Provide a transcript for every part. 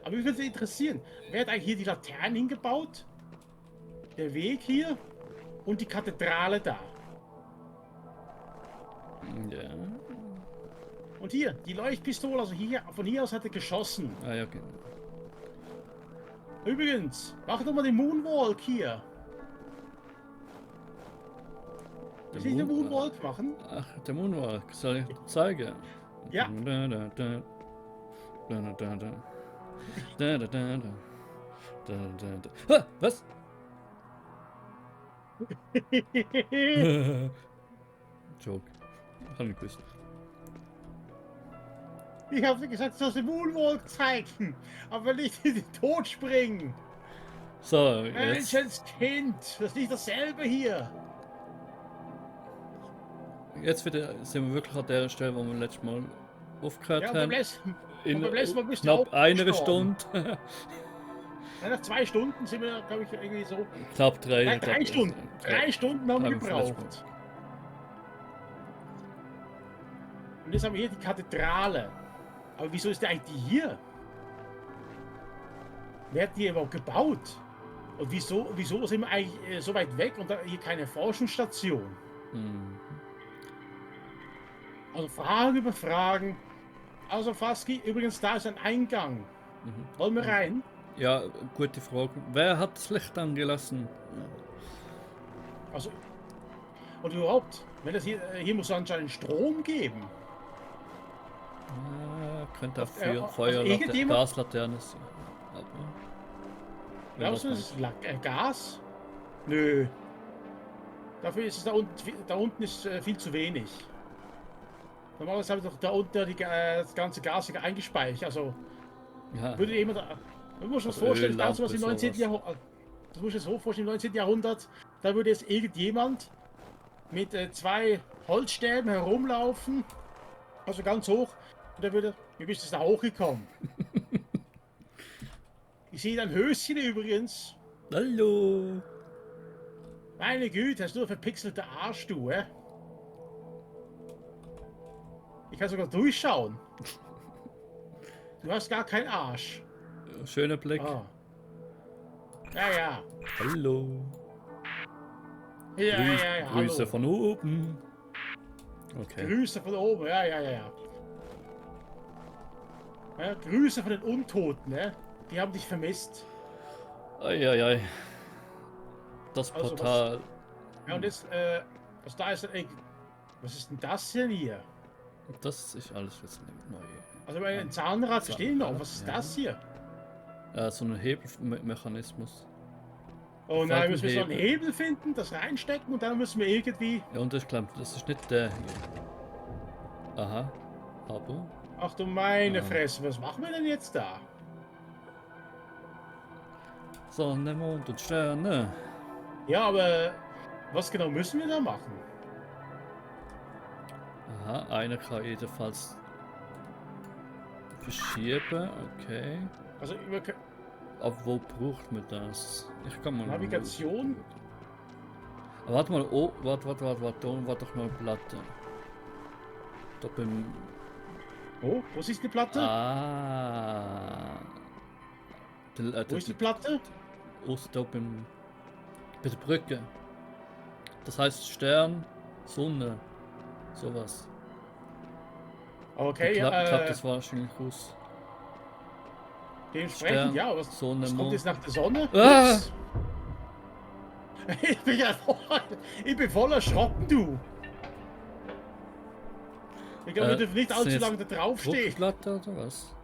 Aber mich würde interessieren, wer hat eigentlich hier die Laternen hingebaut? Der Weg hier und die Kathedrale da. Ja. Und hier, die Leuchtpistole, also hier, von hier aus hat er geschossen. Ah ja, genau. Übrigens, mach doch mal den Moonwalk hier. Willst du nicht den Moonwalk machen? Ach, der Moonwalk, soll ich zeigen? Ja. Da, da, da. Da, da, da, da. Da, da, da, da. Da, da, da. Ah, was? Joke. Hab nicht gewusst. Ich habe gesagt, du sollst den Moonwalk zeigen, aber nicht in den Tod springen. So, jetzt. Menschenskind, das ist nicht dasselbe hier. Jetzt wieder sind wir wirklich an der Stelle, wo wir letztes Mal aufgehört Ja, haben. beim letzten Mal bist du knapp auch einer gestorben. Stunde. Ja, nach 2 Stunden sind wir, glaube ich, irgendwie so. Knapp 3. Nein, 3 Stunden. 3 Stunden haben wir gebraucht. Und jetzt haben wir hier die Kathedrale. Aber wieso ist der eigentlich hier? Wer hat die überhaupt gebaut? Und wieso sind wir eigentlich so weit weg und da hier keine Forschungsstation? Also Fragen über Fragen. Also Faski, übrigens, da ist ein Eingang. Wollen wir rein? Ja, gute Frage. Wer hat das Licht angelassen? Also, und überhaupt, wenn das hier muss es anscheinend Strom geben. Könnte auch irgendjemand- Feuerlaterne, Gaslaterne sein. Glaubst du, das ist Gas? Nö. Dafür ist es da unten ist viel zu wenig. Normalerweise habe ich doch da unten das ganze Gas eingespeichert. Also Ja. würde jemand. Du musst dir das vorstellen, das was im 19. Jahrhundert. Du musst dir das so vorstellen, im 19. Jahrhundert, da würde jetzt irgendjemand mit 2 Holzstäben herumlaufen, also ganz hoch, und der würde, wie bist du da hochgekommen? Ich sehe dein Höschen übrigens. Hallo. Meine Güte, hast du einen verpixelten Arsch, du, hä? Ich kann sogar durchschauen. Du hast gar keinen Arsch. Schöner Blick. Ah. Ja, ja. Hallo. Ja, Grüße hallo. von oben. Okay. Grüße von oben, ja. Ja, Grüße von den Untoten, ne? Die haben dich vermisst. Eieiei. Das Also, Portal. Ja, und jetzt, was da ist, was ist denn das denn hier? Das ist alles jetzt neu. Also bei einem Zahnrad verstehe ich noch. Was ist das hier? So ein Hebelmechanismus. Oh nein, müssen wir so einen Hebel finden, das reinstecken und dann müssen wir irgendwie. Ja, und ich glaube, das ist nicht der hier. Aha. Aber. Ach du meine Fresse, was machen wir denn jetzt da? Sonne, Mond und Sterne. Ja, aber was genau müssen wir da machen? Aha, einer kann jedenfalls verschieben, okay. Also Aber wo braucht man das? Ich kann mal. Navigation? Aber warte mal, oh, warte, da war doch noch eine Platte. Da beim. Oh, wo ist die Platte? Ah. Wo ist die Platte? Da bei der Brücke. Das heißt Stern, Sonne, sowas. Okay, ich glaub, das war wahrscheinlich aus. Dementsprechend, ja, was Sonne, kommt jetzt nach der Sonne? Ah! Ich bin voll erschrocken, du. Ich glaube, wir dürfen nicht allzu lange da draufstehen. Druckplatte oder was?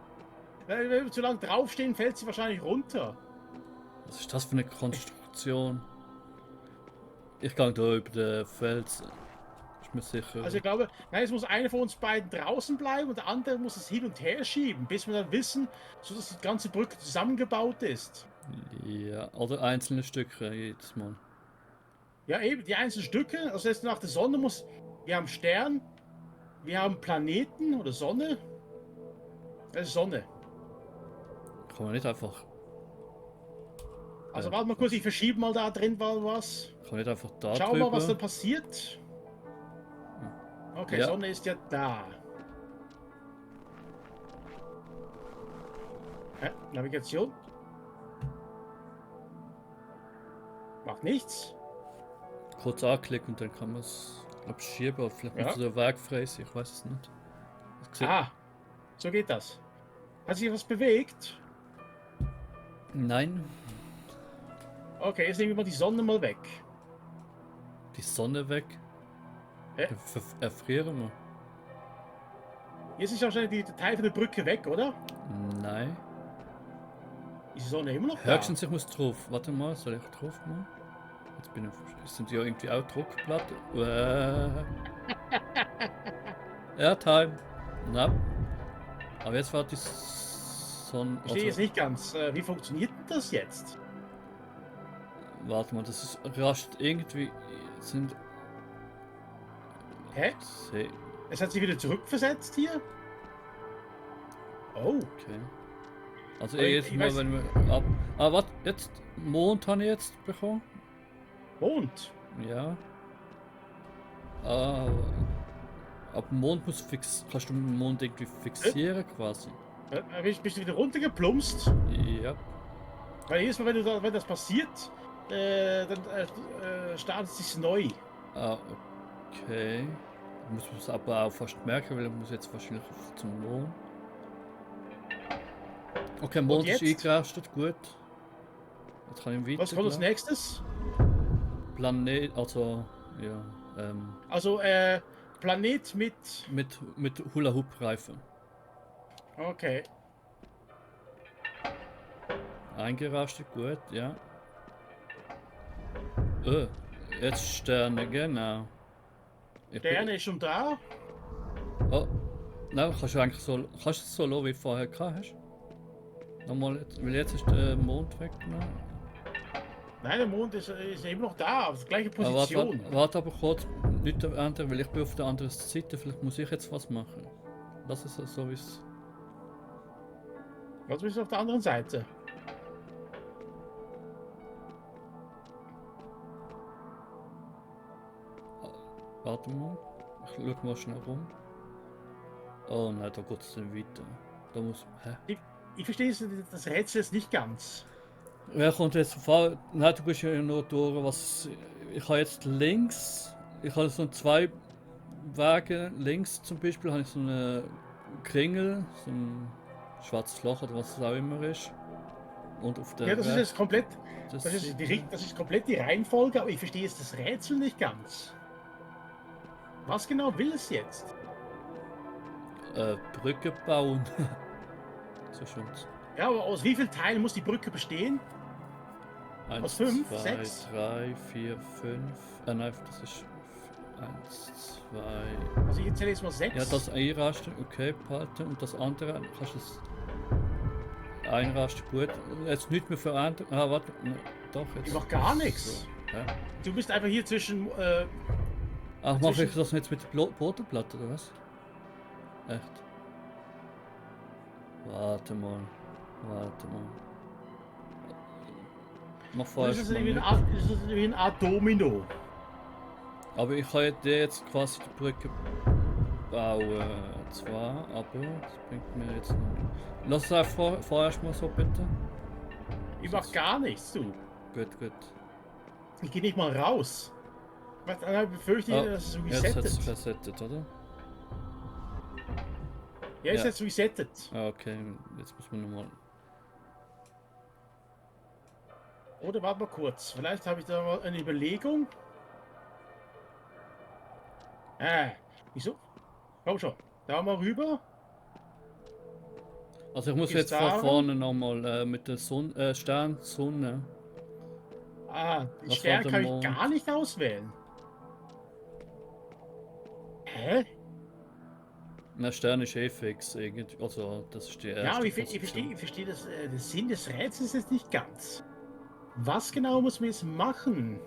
Wenn wir zu lange draufstehen, fällt sie wahrscheinlich runter. Was ist das für eine Konstruktion? Ich gehe da über den Felsen. Ist mir sicher. Also ich glaube, nein, es muss einer von uns beiden draußen bleiben und der andere muss es hin und her schieben, bis wir dann wissen, so dass die ganze Brücke zusammengebaut ist. Ja, oder einzelne Stücke jedes Mal. Ja, eben, die einzelnen Stücke. Also jetzt nach der Sonne muss. Wir haben Stern, wir haben Planeten oder Sonne. Das ist Sonne. Kann man nicht einfach. Also warte mal kurz, ich verschiebe mal da drin mal was. Kann man nicht einfach da Schau drüber. mal, was da passiert. Okay, Ja. Sonne ist ja da. Navigation. Macht nichts. Kurz anklicken und dann kann man es schieben. Oder vielleicht Ja. muss der Weg frei sein, ich weiß es nicht. Ah, so geht das. Hat sich was bewegt? Nein, Okay, jetzt nehmen wir mal die Sonne mal weg. die Sonne weg. Ja. Erfrieren wir. Jetzt ist wahrscheinlich der Teil von der Brücke weg, oder? Nein. Ist die Sonne immer noch da? Höchstens ich muss drauf. Warte mal, soll ich drauf machen? Jetzt bin ich. Sind die ja irgendwie auch Druckplatte? Airtime. Na. Aber jetzt war die Sonne. Ich verstehe jetzt nicht ganz. Wie funktioniert denn das jetzt? Warte mal, das ist rasch irgendwie. Sind. Hä? Es hat sich wieder zurückversetzt hier? Oh. Okay. Also Aber jedes ich Mal, weiß- wenn wir ab. Ah, warte, jetzt. Mond habe ich jetzt bekommen. Mond. Ja. Ah, ab dem Mond muss kannst du den Mond irgendwie fixieren quasi. Bist du wieder runtergeplumpst? Ja. Weil jedes Mal, wenn das passiert, dann startet es sich neu. Ah, okay. Muss man es aber auch fast merken, weil ich muss jetzt wahrscheinlich zum Mond. Okay, Mond ist jetzt? eingerastet, gut. Jetzt kann ich weiter. Was kommt als nächstes? Planet, also, ja, Also, Planet mit Hula-Hoop-Reifen. Okay. Eingerastet, gut, ja. Jetzt Sterne, genau. Sterne ist schon da. Oh, nein, kannst du eigentlich so, kannst du es so lassen, wie du vorher gehabt hast? Nochmal, weil jetzt ist der Mond weggenommen. Nein, der Mond ist immer noch da, auf der gleichen Aber Position. warte aber kurz, nicht ändern, weil ich bin auf der anderen Seite, vielleicht muss ich jetzt was machen. Das ist so, wie es... Was bist du auf der anderen Seite? Warte mal, ich schau mal schnell rum. Oh nein, da geht es nicht weiter. Da muss... Hä? Ich verstehe das Rätsel jetzt nicht ganz. Wer kommt jetzt vor? Nein, du gehst ja nur durch, was... Ich habe jetzt links... Ich habe so zwei Wege. Links zum Beispiel habe ich so eine Kringel, so ein schwarzes Loch oder was es auch immer ist. Und auf der Ja, das ist jetzt komplett. das Das ist komplett die Reihenfolge, aber ich verstehe jetzt das Rätsel nicht ganz. Was genau will es jetzt? Brücke bauen. So schon. Ja, aber aus wie vielen Teilen muss die Brücke bestehen? 1, Aus 5, 2, 6? 3, 4, 5. Nein, das ist 1, 2. Also ich zähle jetzt mal 6. Ja, das einrasten, okay, behalten. Und das andere, kannst du es einrasten, gut. Jetzt nicht mehr verändern. Ah, warte, ne, doch, jetzt. Ich mach gar nichts. So, ja. Du bist einfach hier zwischen. Ach, mache Zwischen- ich das jetzt mit der Bodenplatte, oder was? Echt? Warte mal. Mach vorher Das ist schon mal wie mit. eine Art Domino. Aber ich kann jetzt quasi die Brücke bauen. Zwar, aber das bringt mir jetzt noch. Lass es einfach vorerst mal so bitte. Ich mach gar nichts, du. Gut. Ich gehe nicht mal raus. Dann befürchte ich, Ah, dass es jetzt hat es resettet. resettet, oder? Ja, ist ja. jetzt resettet. Ah, okay, jetzt muss man nochmal. Oder warte mal kurz. Vielleicht habe ich da mal eine Überlegung. Wieso? Komm schon. Da mal rüber. Also ich muss Ist jetzt da- von vorne nochmal mit der Sonne. Den Was Stern war der kann ich Mond? gar nicht auswählen. Hä? Na, Stern ist eh fix irgendwie. Also, das ist die erste. Ja, aber ich Position. verstehe den Sinn des Rätsels jetzt nicht ganz. Was genau muss man jetzt machen?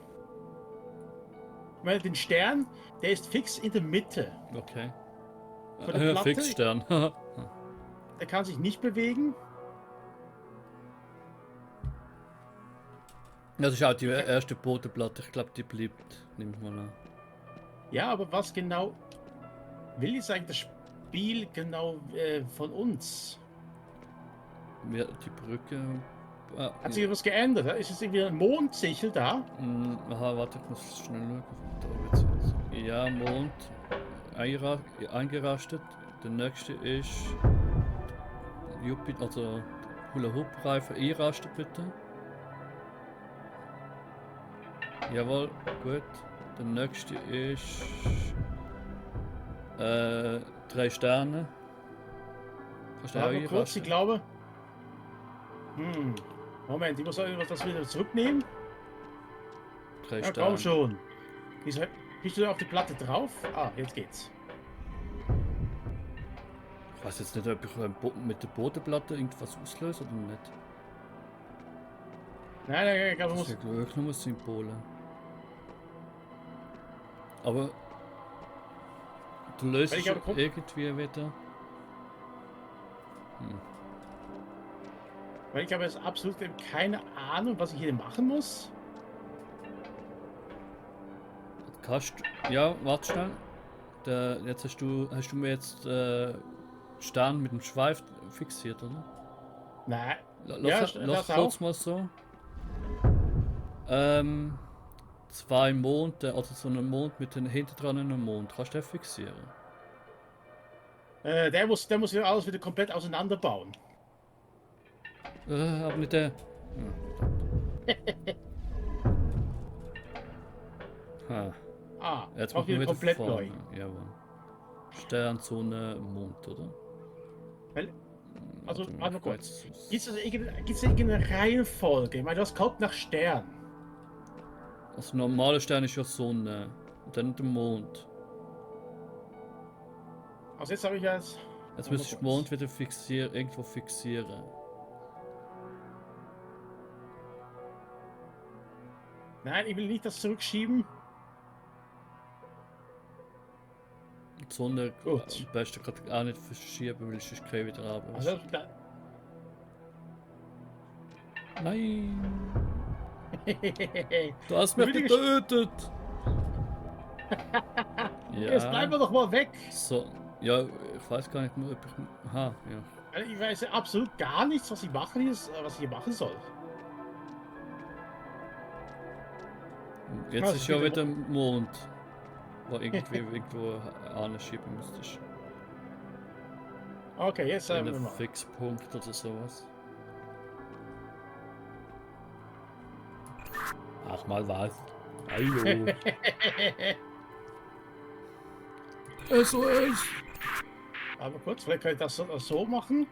Weil den Stern, der ist fix in der Mitte. Okay. Von der Platte? Fixstern. Der kann sich nicht bewegen. Das ist auch die erste Bodenplatte. Ich glaube, die bleibt. Nimm ich mal an. Ja, aber was genau will jetzt eigentlich das Spiel genau von uns? die Brücke. Hat sich etwas geändert? Ist es irgendwie ein Mondsichel da? Aha, warte, ich muss schnell schauen. Da wird's jetzt. Ja, Mond eingerastet. Der nächste ist Jupiter, also Hula-Hoop-Reifen einrastet bitte. Jawohl, gut. Der nächste ist 3 Sterne. Kannst du auch Warte mal kurz, ich einrasten? glaube. Moment, ich muss das wieder zurücknehmen. 3 Ja, Sterne. komm schon. Bist du auf die Platte drauf? Ah, jetzt geht's. Ich weiß jetzt nicht, ob ich mit der Bodenplatte irgendwas auslöse oder nicht. Nein, ich glaube, Das muss. ist ja wirklich nur Symbole. Aber du löst Weil es ich habe irgendwie wieder. Weil ich habe jetzt absolut keine Ahnung, was ich hier machen muss. Kannst ja, warte schnell. Jetzt hast du mir jetzt Stern mit dem Schweif fixiert, oder? Nein. Lass Das kurz auch. mal so. 2 Monde, also so einen Mond mit hinten dran einem Mond. Kannst du den fixieren? Der muss ja alles wieder komplett auseinanderbauen. Aber nicht der. Ha. Ah, Jetzt auch machen wir wieder wieder komplett von neu. vorne. Jawohl. Stern, Sonne, Mond, oder? Weil, also, Warte warte mal ich geh kurz. jetzt- Gibt es irgendeine Reihenfolge? Ich meine, was kommt nach Stern? Also normale Stern ist ja Sonne. Und dann der Mond. Also jetzt habe ich jetzt. Jetzt müsste ich den Mond wieder irgendwo fixieren. Nein, ich will nicht das zurückschieben. Die Sonne Gut. am besten gerade auch nicht verschieben, weil ich sonst kriege ich wieder runter. Also, Nein! Du hast Da mich will ich- getötet! Jetzt bleiben wir doch mal weg. So, ja, ich weiß gar nicht mehr, ob ich. Aha, ja. Weil ich weiß ja absolut gar nichts, was ich hier machen soll. Jetzt Also ist ja wieder wieder Mond, wo irgendwie irgendwo anschieben müsstest. Okay, jetzt sagen wir Einen mal. Fixpunkt oder sowas. Ach mal was. Hallo. SOS! Aber kurz, vielleicht kann ich das so machen.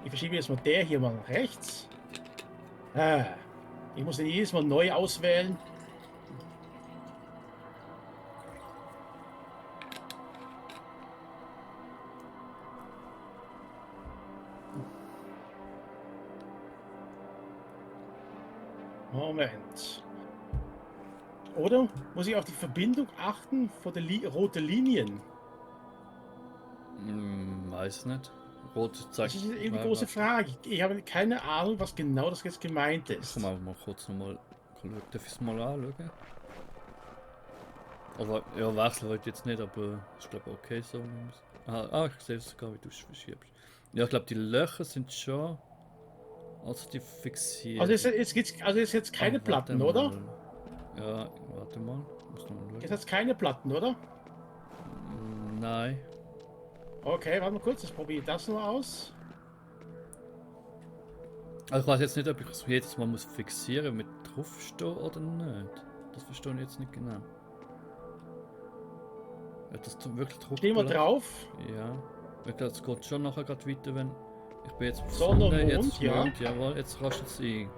Ich verschiebe jetzt mal der hier mal nach rechts. Ah, ich muss den jedes Mal neu auswählen. Moment. Oder muss ich auf die Verbindung achten von der roten Linien? Weiß nicht. Rot Das zeigt. ist eine große Frage. Ich habe keine Ahnung, was genau das jetzt gemeint ist. Komm mal kurz nochmal. Darf ich es mal anschauen? Aber ja, wechseln wollte ich jetzt nicht, aber ich glaube okay so. Ich sehe sogar, wie du es verschiebst. Ja, ich glaube, die Löcher sind schon. Also die fixiert. Also ist jetzt keine Platten, oder? Ja, warte mal. Muss noch mal schauen. Ist jetzt keine Platten, oder? Nein. Okay, warte mal kurz, jetzt probiere ich das noch aus. Also ich weiß jetzt nicht, ob ich es jedes Mal muss fixieren mit draufstehen oder nicht. Das verstehe ich jetzt nicht genau. Hat das wirklich drauf? Stehen wir drauf. Ja. Ich glaube, es geht schon nachher gerade weiter, wenn. Ich bin jetzt auf Sonne und Mond, jetzt ja. Mond, jawohl, jetzt rastet es ein.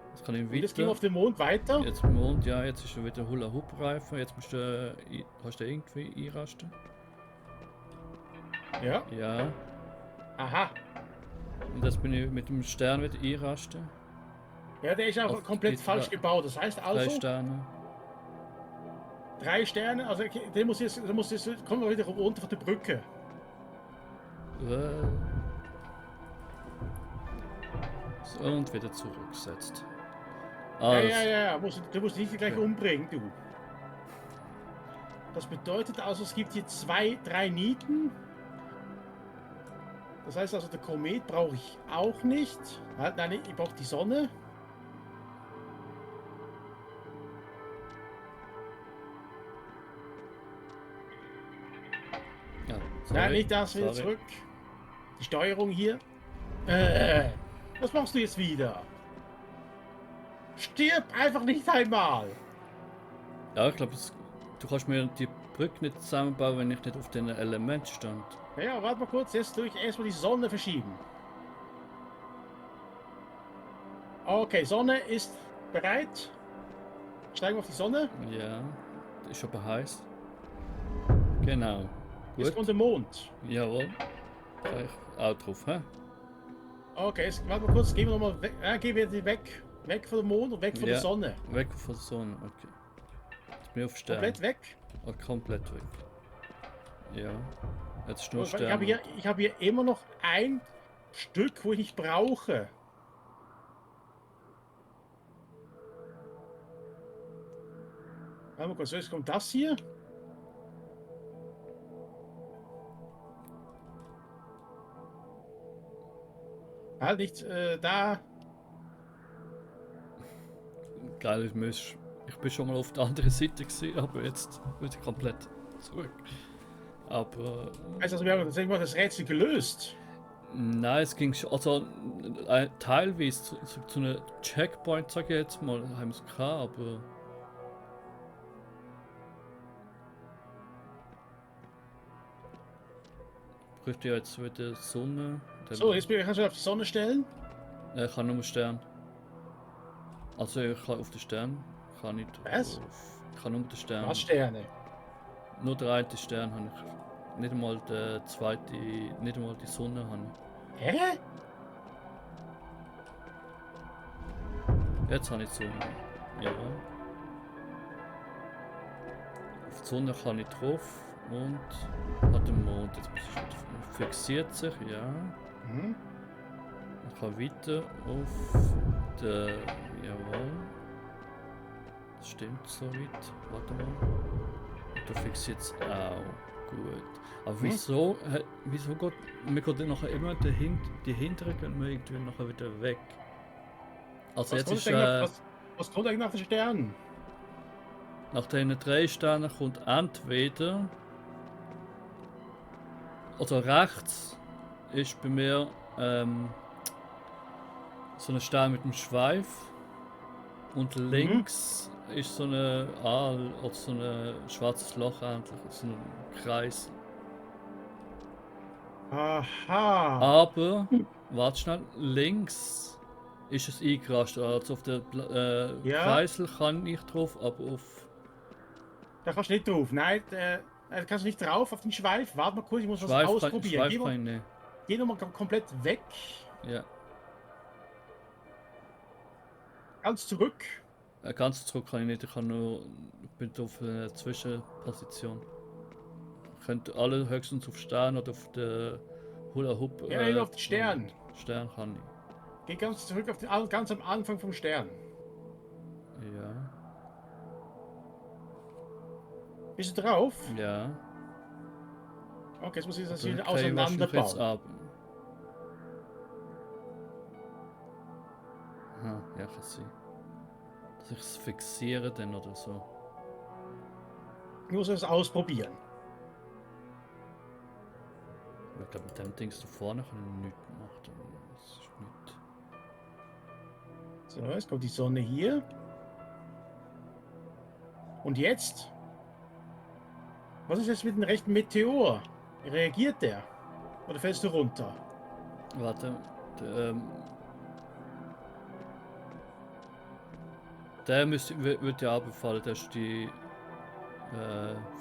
Jetzt kann ich Und jetzt gehen wir weiter. auf den Mond weiter. Jetzt Mond, ja, jetzt ist schon wieder Hula-Hoop-Reifen. Jetzt musst du, kannst du irgendwie einrasten. Ja. Ja. Aha. Und jetzt bin ich mit dem Stern wieder einrasten. Ja, der ist auch Auf komplett die falsch gebaut. Das heißt 3 also Sterne. 3 Sterne. Also der muss jetzt kommen wir wieder runter von der Brücke. So, und wieder zurückgesetzt. Ja. Du musst dich gleich umbringen, du. Das bedeutet also, es gibt hier 3 Nieten. Das heißt also, der Komet brauche ich auch nicht. Halt, nein, ich brauche die Sonne. Ja, Nein, nicht das, wieder sorry. zurück. Die Steuerung hier. Was machst du jetzt wieder? Stirb einfach nicht einmal. Ja, ich glaube, du kannst mir die Brücke nicht zusammenbauen, wenn ich nicht auf den Element stand. Ja, warte mal kurz. Jetzt durch erstmal die Sonne verschieben. Okay, Sonne ist bereit. Steigen wir auf die Sonne. Ja, ist aber heiß. Genau. Jetzt Gut. kommt der Mond. Jawohl. Da ich auch drauf, hä? Okay, jetzt warte mal kurz. Gehen wir nochmal weg. Gehen wir die weg. Weg von dem Mond und weg von der Sonne. Weg von der Sonne, okay. Jetzt bin ich auf Stern. Komplett weg. Oh, komplett weg. Ja. Jetzt ist nur Ich Stern. habe hier immer noch ein Stück, wo ich nicht brauche. Warte mal kurz, jetzt kommt das hier. Halt nicht da. Geil, ich bin schon mal auf der anderen Seite gewesen, aber jetzt wird ich komplett zurück. Aber Also wir haben das irgendwann das Rätsel gelöst. nein, es ging schon, also teilweise zu einem Checkpoint, sage ich jetzt mal, haben wir es gehabt, aber bräuchte ja jetzt wieder Sonne. So, jetzt kannst du auf die Sonne stellen. Ich kann nur Stern. Also ich kann auf den Stern, kann nicht Was? ich kann nur den Stern. Was Sterne? Nur den einen Stern habe ich. Nicht einmal der zweite, nicht einmal die Sonne habe ich. Hä? Jetzt habe ich die Sonne. Ja. Auf die Sonne kann ich drauf und hat den Mond. Jetzt muss ich fixiert sich, ja. Mhm. Ich kann weiter auf der. Jawohl. Das stimmt so weit. Warte mal. Und da fixiert es auch. Gut. Aber wieso geht. Mir geht dann nachher immer die hinteren gehen wir irgendwie nachher wieder weg. Also Was jetzt kommt ist. was kommt eigentlich nach den Sternen? Nach den 3 Sternen kommt entweder. Also rechts ist bei mir so ein Stern mit einem Schweif. Und links ist so eine Aal oder so ein schwarzes Loch eigentlich, so ein Kreis. Aha. Aber, warte schnell, links ist es eingerastet. Also auf der Ja. Kreisel kann ich drauf, aber auf Da kannst du nicht drauf. Nein, da kannst du nicht drauf auf den Schweif. Warte mal kurz, ich muss was ausprobieren. Schweif kann ich nicht. Geh nochmal komplett weg. Ja. Ganz zurück. Ganz zurück kann ich nicht, ich bin auf einer Zwischenposition. Ich könnte alle höchstens auf Stern oder auf der Hula Hoop. Ja, auf den Stern. Stern kann ich. Geh ganz zurück auf den, ganz am Anfang vom Stern. Ja. Bist du drauf? Ja. Okay, jetzt muss ich das Dann wieder kann ich wahrscheinlich jetzt auseinanderbauen. ab. Aha, ja, kann sein. Dass ich es fixiere dann oder so. Ich muss es ausprobieren. Ich glaube, mit dem Dings da vorne kann ich nichts machen. Das ist nicht. So, jetzt kommt die Sonne hier. Und jetzt? Was ist jetzt mit dem rechten Meteor? Reagiert der? Oder fällst du runter? Warte. Der wird ja abgefallen, der ist die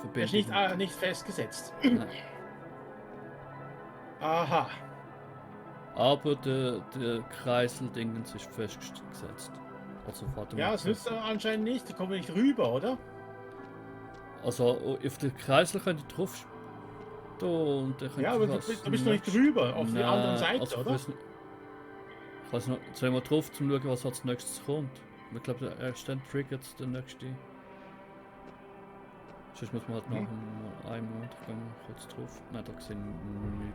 Verbindung. Er ist nicht festgesetzt. Nein. Aha. Aber der Kreisel-Dingens ist festgesetzt. Also warte mal. Ja, das nützt anscheinend nicht. Da kommen wir nicht rüber, oder? Also auf den Kreisel könnt ihr drauf stehen und dann könnt Ja, ihr aber du bist noch nicht drüber, auf der anderen Seite, also oder? Ich weiß noch, sollen wir drauf, zum schauen, was als nächstes kommt. Ich glaube, der erste triggert der nächste. Sonst muss man halt noch einen Monat kurz drauf. Nein, da gesehen nicht.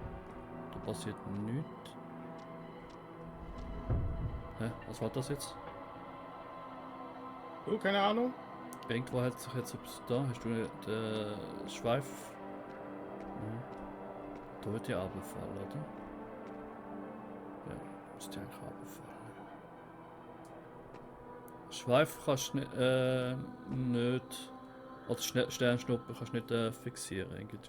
Da passiert nichts. Hä? Was war das jetzt? Oh, keine Ahnung. Irgendwo hat sich jetzt etwas da. Hast du den Schweif? Ja. Da wird ja runterfallen, oder? Ja, müsste eigentlich runterfallen. Schweif kannst du nicht. Oder Sternschnuppen kannst du nicht fixieren, irgendwie.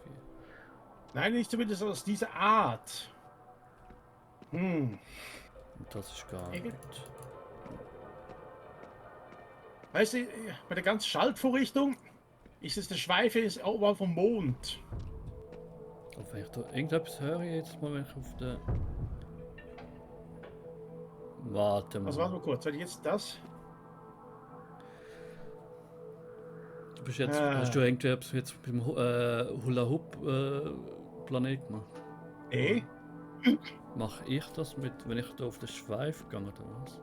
Nein, nicht zumindest aus dieser Art. Hm. Und das ist gar Irgendwie- nicht. Weißt du, bei der ganzen Schaltvorrichtung ist es der Schweife ist oberhalb vom Mond. Aber wenn ich da irgendetwas höre, jetzt mal, wenn ich auf der. Warte mal. Also warte mal kurz, wenn ich jetzt das. Du bist jetzt. Hast du irgendetwas jetzt mit dem Hula Hoop Planet gemacht? Nee. Mache ich das mit, wenn ich da auf den Schweif gehe oder was?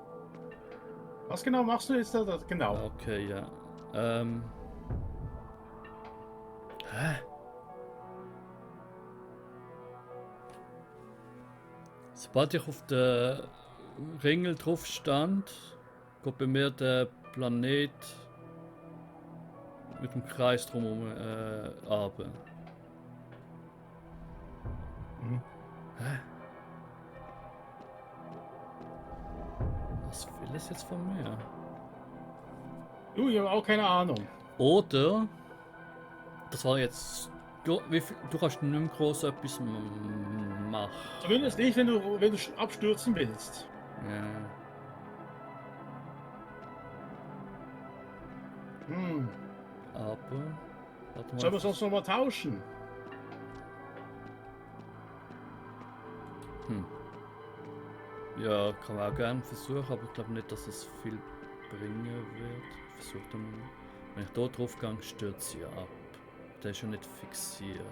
Was genau machst du jetzt da? Genau. Okay, ja. Hä? Sobald ich auf den Ringel drauf stand, geht bei mir der Planet mit dem Kreis drumherum runter. Mhm. Hä? Was will es jetzt von mir? Du, ich habe auch keine Ahnung. Oder, das war jetzt, du kannst nicht mehr groß etwas machen. Zumindest nicht, wenn du abstürzen willst. Ja. Hm. Aber, warte Sollen wir mal. sonst noch mal tauschen? Ja, kann man auch gerne versuchen, aber ich glaube nicht, dass es viel bringen wird. Ich versuche dann mal. Wenn ich da drauf gehe, stürzt sie ab. Der ist ja nicht fixiert.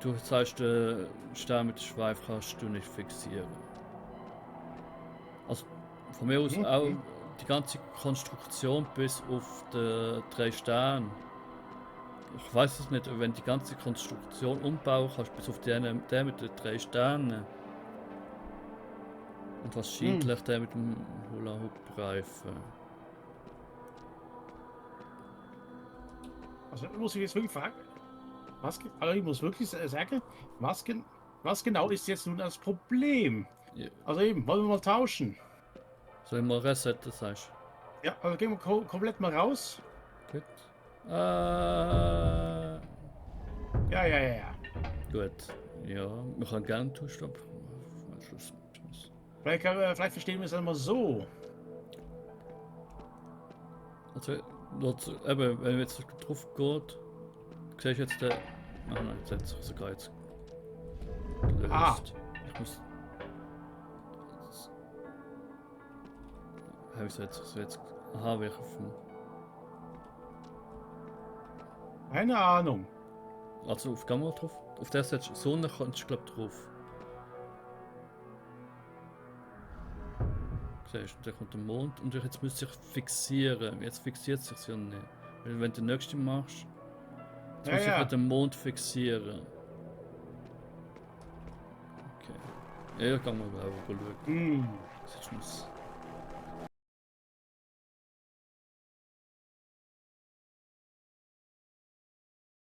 Du sagst, den Stern mit dem Schweif kannst du nicht fixieren. Also von mir aus auch die ganze Konstruktion bis auf die 3 Sterne. Ich weiß es nicht, wenn die ganze Konstruktion umbauen kannst, bis auf den mit den 3 Sternen. Und wahrscheinlich der mit dem Hula-Hoop-Reifen. Also muss ich jetzt wirklich fragen, also ich muss wirklich sagen, was genau ist jetzt nun das Problem? Ja. Also eben, wollen wir mal tauschen? Soll ich mal resetten, sagst Ja, also gehen wir komplett mal raus. du? Gut. Ja. Gut. Ja, wir können gerne tauschen. Vielleicht verstehen wir es dann mal so. Also, eben, wenn wir jetzt drauf geht, siehst du jetzt den. Ah nein, jetzt hat sich sogar jetzt gelöst. Ah. Ich muss. Wieso hat sich jetzt. Aha, welcher vom. Keine Ahnung. Also auf Gamma drauf. Auf der Seite Sonne kannst du glaub drauf. Siehst du, da kommt der Mond und jetzt müsste ich fixieren. Jetzt fixiert es sich ja nicht. Weil wenn du den nächsten machst, jetzt muss ich halt den Mond fixieren. Okay. Ja, kann man auch schauen. Hm. Jetzt muss.